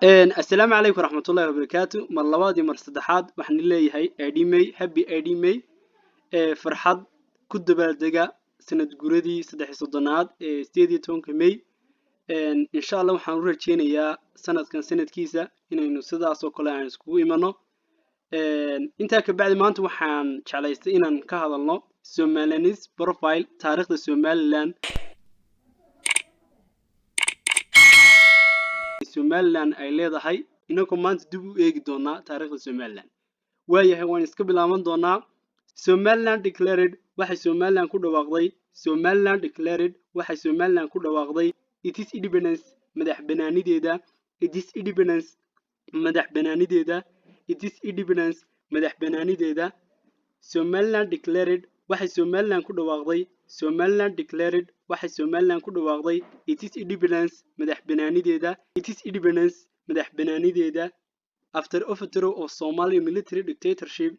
Assalaamu calaykum waraxmatullahi wabarakaatu. Mar labaad iyo mar saddexaad waxaan leeyahay 18 May, happy 18 May. Ee farxad ku dabaaldega sanad guradii 33aad ee 18-ka May. Insha Allah waxaan u rajeynayaa sanadkan sanadkiisa inaynu sidaas oo kale aan iskugu imano. Intaa ka bacdi, maanta waxaan jeclaystay inaan ka hadalno Somaliland's profile, taariikhda Somaliland, Somaliland ay leedahay, inagoo maanta dib u eegi doonaa taariikhda Somaliland. Waayahay, waan iska bilaaban doonaa. Somaliland declared, waxay Somaliland ku dhawaaqday. Somaliland declared, waxay Somaliland ku dhawaaqday, its independence, madax banaanideeda. Its independence, madax banaanideeda. Its independence, madax banaanideeda. Somaliland declared, waxay Somaliland ku dhawaaqday. Somaliland declared, waxay Somaliland ku dhawaaqday, its independence, madax banaanideeda. Its independence, madax banaanideeda, after overthrow of Somali military dictatorship,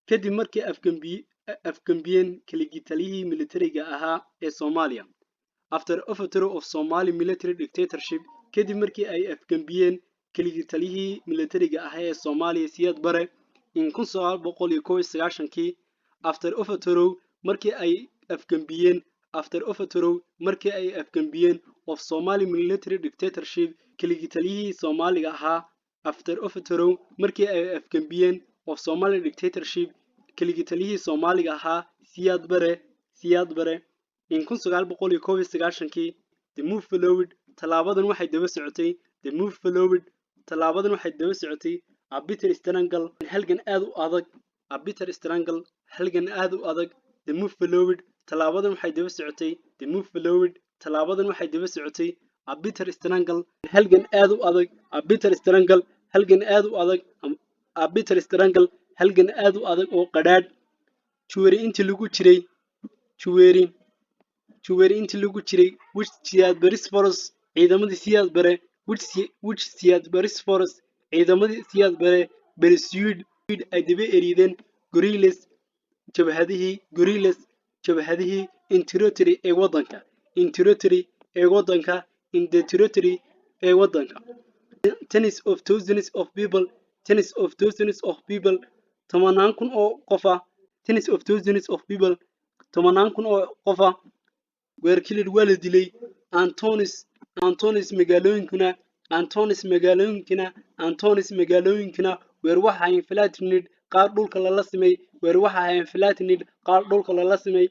kadib markii afgambiyeen keligii taliyihii militariga ahaa ee Soomaaliya. After overthrow of Somali military dictatorship, kadib markii ay afgambiyeen keligii taliyihii militariga ahaa ee Soomaaliya, Siyaad Bare, in 1991-kii. After overthrow, markii ay afgambiyeen. After overthrow, markii ay afgambiyeen, of Somali military dictatorship, keligii taliyihii Soomaaliga ahaa. After overthrow, markii ay afgambiyeen, of Somali dictatorship, keligii taliyihii Soomaaliga ahaa, Siyaad Bare, Siyaad Bare, in 1991-kii. The move followed, tallaabadan waxay daba socotay. The move followed, tallaabadan waxay daba socotay, a bitter struggle, halgan aad u adag. A bitter struggle, halgan aad u adag. The move followed, tallaabadan waxay daba socotay. The move followed, tallaabadan waxay daba socotay, a bitter struggle, halgan aad u adag. A bitter struggle, halgan aad u adag. A bitter struggle, halgan aad u adag oo qadhaadh. During, intii lagu jiray. During, intii lagu jiray, which Siyaad Barre's force, ciidamadii Siyaad Bare. Which Siyaad Barre's force, ciidamadii Siyaad Bare, pursued, ay daba eriideen, guerrillas, jabhadihii. Guerrillas, jabhadihii, in territory, ee wadanka. In territory, ee wadanka. In the territory, ee wadanka. Tens of thousands of people, tens of thousands of people, tobanaan kun oo qof ah. Tens of thousands of people, tobanaan kun oo qof ah, were killed, waa la dilay. And towns, and towns, magaalooyinkuna. And towns, magaalooyinkuna. And towns, magaalooyinkuna, were, waxa ahayn, flattened, qaar dhulka lala simay. Were, waxa ahayn, flattened, qaar dhulka lala simay.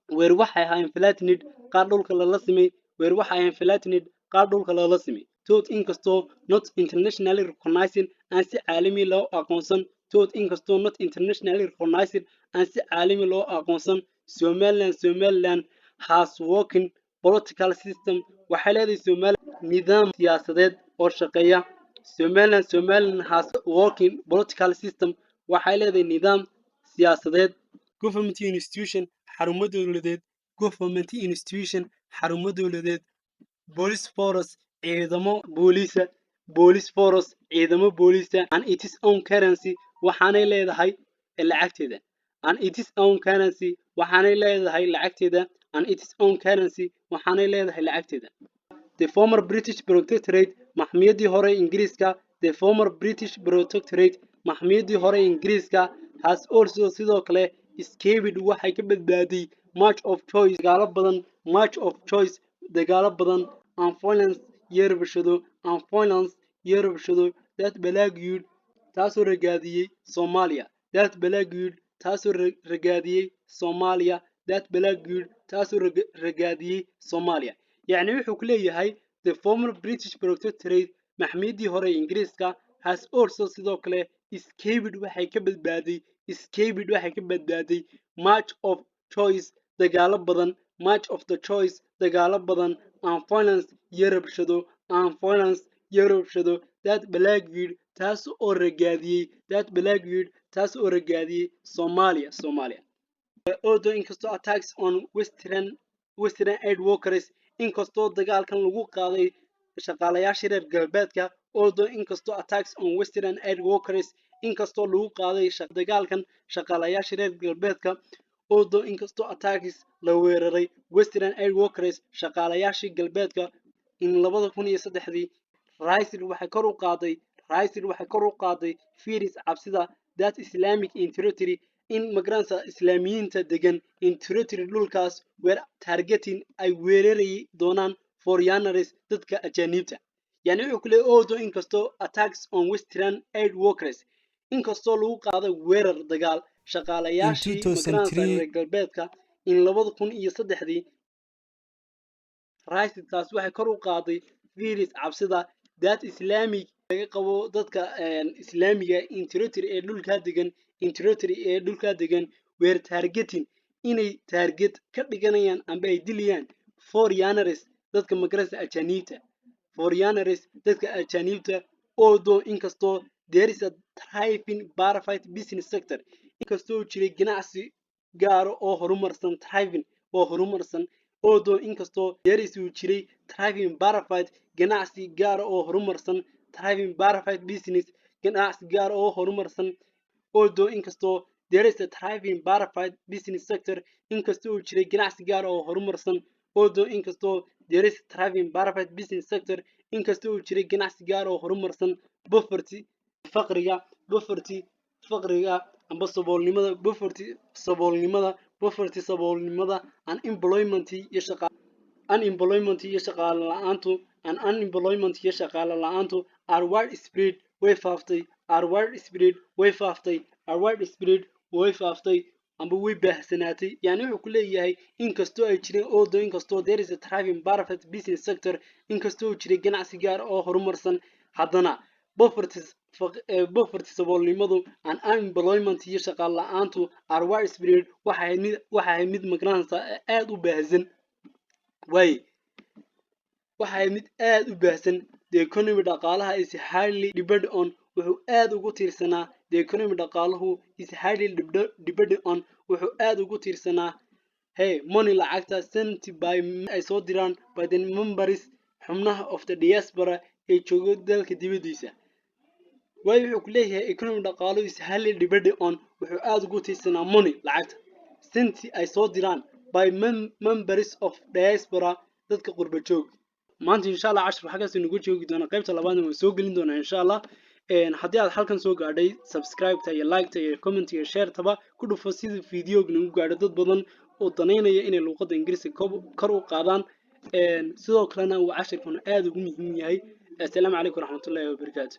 Were, waxay ahaayeen, flattened, qaar dhulka lala simay. Were, waxay ahaayeen, flattened, qaar dhulka lala simay. Though, inkastoo, not internationally recognized, aan si caalami loo aqoonsan. Though, inkastoo, not internationally recognized, aan si caalami loo aqoonsan, Somaliland, Somaliland has working political system, waxay leedahay Somaliland nidaam siyaasadeed oo shaqeeya. Somaliland, Somaliland has working political system, waxay leedahay nidaam siyaasadeed. Government institution, xarumo dowladeed. Government institution, xarumo dowladeed. Police force, ciidamo booliisa. Police force, ciidamo booliisa. And its own currency, waxaanay leedahay lacagteeda. And its own currency, waxaanay leedahay lacagteeda. And its own currency, waxaanay leedahay lacagteeda. The former British Protectorate, maxmiyadii hore Ingiriiska. The former British Protectorate, maxmiyadii hore Ingiriiska, has also, sidoo kale, escaped, waxay ka badbaaday, much of chaos, dagaalo badan. Much of chaos, dagaalo badan, and violence, iyo rabshado. And violence, iyo rabshado, that plagued, taasoo ragaadiyey Soomaaliya. That plagued, taasoo ragaadiyey Soomaaliya. That plagued, taasoo ragaadiyey Soomaaliya. Yacni wuxuu ku leeyahay, the former British Protectorate, maxmiyadii hore ee Ingiriiska, has also, sidoo kale, escaped, waxay ka badbaaday. Escaped, waxay ka badbaaday, much of chaos, dagaalo badan. Much of the chaos, dagaalo badan, and violence, iyo rabshado. And violence, iyo rabshado, that plagued, taas oo ragaadiyey. That plagued, taas oo ragaadiyey, Soomaaliya, Soomaaliya. Although, inkastoo, attacks on Western aid workers, inkastoo dagaalkan lagu qaaday shaqaalayaasha reer galbeedka. Although, inkastoo, attacks on Western aid workers, inkastoo lagu qaaday dagaalkan shaqaalayaasha reer galbeedka. Although, inkastoo, attacks, la weeraray, Western aid workers, shaqaalayaashii galbeedka, in 2003-dii. Raised, waxay kor u qaaday, raised, waxay kor u qaaday, fears, cabsida, that Islamic in territory, in magaranaysa Islaamiyiinta degan, in territory, dhulkaas, were targeting, ay weerarayi doonaan, foreigners, dadka ajaaniibta. Yani wuxuu ku leeyahay, although, inkastoo, attacks on Western aid workers, inkastoo lagu qaaday weerar dagaal shaqaalayaashii magaranaysa 2003 reer galbeedka in 2003dii, raised, taas waxay kor u qaaday, fears, cabsida, that Islamic, laga qabo dadka Islaamiga, in territory, ee dhulkaa degan, in territory, ee dhulkaa degan, were targeting, inay target ka dhiganayaan amba ay dilayaan, foreigners, dadka magaranaysa ajaaniibta, foreigners, dadka ajaaniibta. Although, inkastoo, there is a thriving private business sector, inkastoo jiray ganacsi gaaro oo horumarsan, thriving oo horumarsan. Although, inkastoo, there is, uu jiray, thriving private, ganacsi gaara oo horumarsan, thriving private business, ganacsi gaar oo horumarsan. Although, inkastoo, there is a thriving private business sector, inkastoo uu jiray ganacsi gaar oo horumarsan. Although, inkastoo, there is thriving private business sector, inkastoo uu jiray ganacsi gaar oo horumarsan, poverty, faqriga, poverty, faqriga amba saboolnimada, poverty, saboolnimada, poverty, saboolnimada, unemployment iyo shaqa, unemployment iyo shaqaale la'aantu, and unemployment iyo shaqaale la'aantu, are widespread, way faaftay, are widespread, way faaftay, are widespread, way faaftay amba way baahsanaatay. Yani wuxuu ku leeyahay, inkastoo ay jireen, although, inkastoo, there is a thriving private business sector, inkastoo uu jiray ganacsi gaar oo horumarsan, haddana poverty, poverty, saboolnimadu, and unemployment iyo shaqaale la'aantu, are widespread, waxay ahayd mid magaranaysa aada u baahsan waaye, waxay ahayd mid aada u baahsan. The economy, dhaqaalaha, is highly depend on, wuxuu aada ugu tiirsanaa, the economy, dhaqaaluhu, is highly depend on, wuxuu aada ugu tiirsanaa, hey, money, lacagta, sent by, ay soo diraan, by the members, xubnaha, of the diaspora, ee jooga dalka dibadiisa. Waayo wuxuu ku leeyahay, economy, dhaqaaluhu, is highly depend on, wuxuu aada ugu tiirsanaa, money, lacagta, sent, ay soo diraan, by members of diaspora, dadka qurba joog. Maanta insha Allah cashar xaggaas inagu joogi doona. Qaybta labaadna waan soo gelin doonaa insha Allah. Haddii aad halkan soo gaadhay, subscribe-ta iyo like-ta iyo comment iyo share-taba ku dhufo sida videoga nagu gaadho dad badan oo danaynaya inay luuqadda Ingiriiska kor u qaadaan. Sidoo kalena uu cashirkuna aada ugu muhiim yahay. Assalaamu calaykum waraxmatullaahi wabarakaatu.